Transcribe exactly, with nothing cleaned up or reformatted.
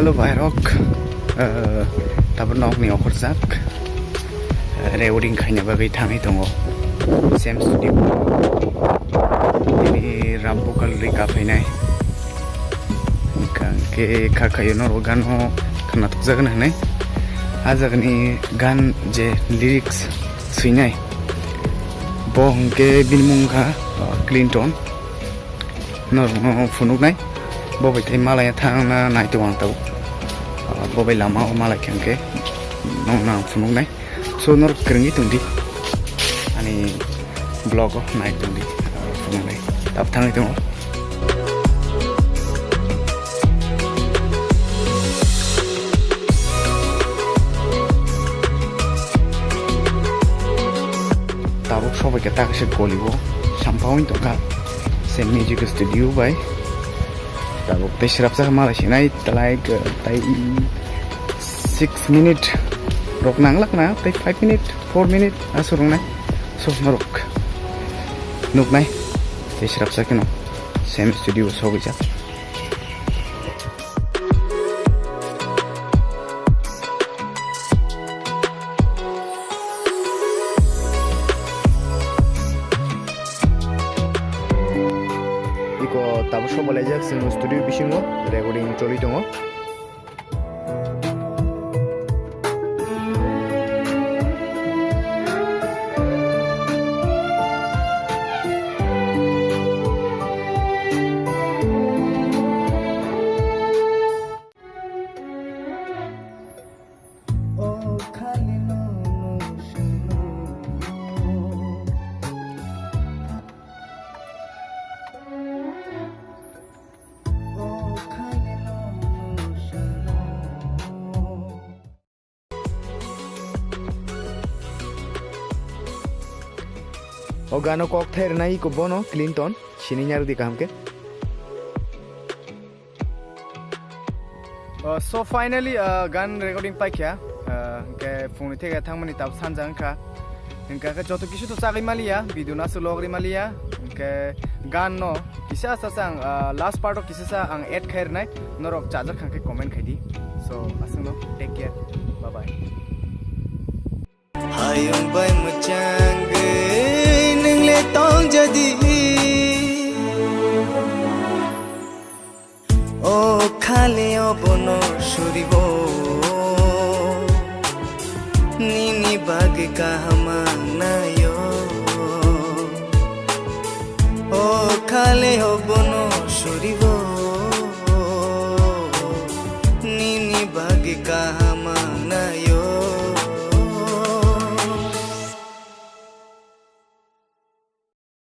Hello, bairok, eh, tabuk nokni okhorjak, eh, recording khaina bagwi thangwi tongo. Same studio. Tini rap vocal rika phainai. Hwnkhe kha khayo norok gano khwnathokjagani hwnwi. Ah jagani gan je lyrics swinai, bo hwnkhe bini mung wngkha, ah, Clinton. Norokno phunuknai. Bo bai tei malaya thangna nai tongo ang tabuk. Ah, bo bai lama o malai khe hwnkhe nokno ang phunuknai. So, norok kwrwngwi tongdi. Ani vlog o nai tongdi. Ah, phunuknai. Tabuk thangwi tongo. Tabuk sobai khe ta kaisa goli o sampha wng tongkha se music studio bai. Tabuk tei swrapsa malai sinai twlai, eh, tei six minute rok nanglak na tei five minute, four minute aswk rwngnai. So norok nuknai tei swrapsa kheno same studio o sogwijak. Iko tabuk soba laijak chwng studio bisingo recording choli tongo. O gano kok thai rwnai iko bono Clinton, sini nyarwdi kaham khe. Uh, so finally, uh, gan recording paikha, uh, hwnkhe phungni theke thangmani tabuk sanja wngkha. Hwnkhe khe joto kisu to chagwi maliya, video no aswk logri maliya, hwnkhe gan no kisa sa sa ang, uh, last part o kisa sa ang add khai rwnai, norok chajak kha khe comment khai di. So aswk no, take care, bye bye. Hayung bai mwchangwi nwng le tongjadi. O khali obono suribo, nini bagwi kaham ang naio. O khali obono suribo, nini bagwi kaham ang naio.